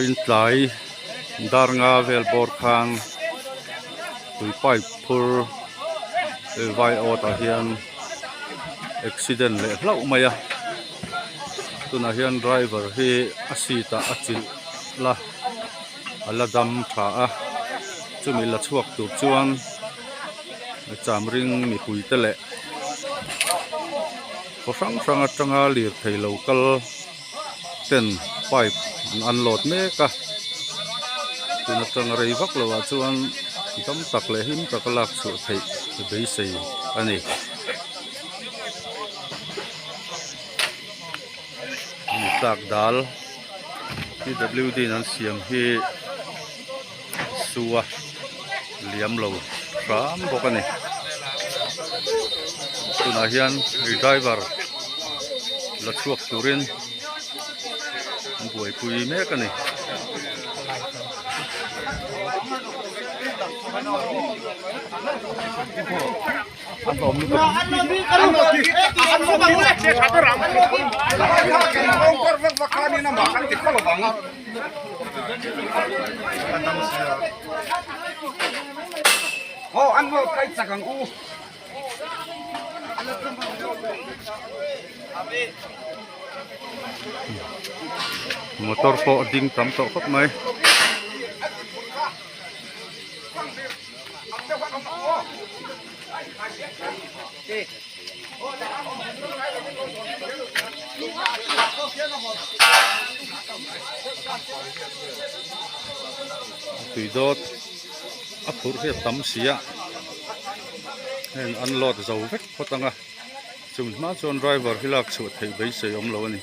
Vawiin tlai dar nga vel bawr khan tui pipe phur vai awt ah hian accident leh hlauh mai a tunah hian driver hi a seat ah a chilh la a la dam tha a chumi la chhuak tur chuan chamring mipui te leh khaw hrang hrang atanga lirthei lo kal ten pipe an unload mek a tun atanga rei vak lo ah chuan dam tak leh hlim taka lak chhuah theih beisei a ni. Tlak dal P W D in an siam hi sua liam lo hram bawk a ni tunah hian hei driver la chhuak turin an buaipui mek a ni. Motor pawh a ding tam tawh khawp mai. Tui dawt a phurh hi a tam si a heng unload zo vek phawt ang a chumi hma chuan driver hi lak chhuah theih beisei awm lo a ni.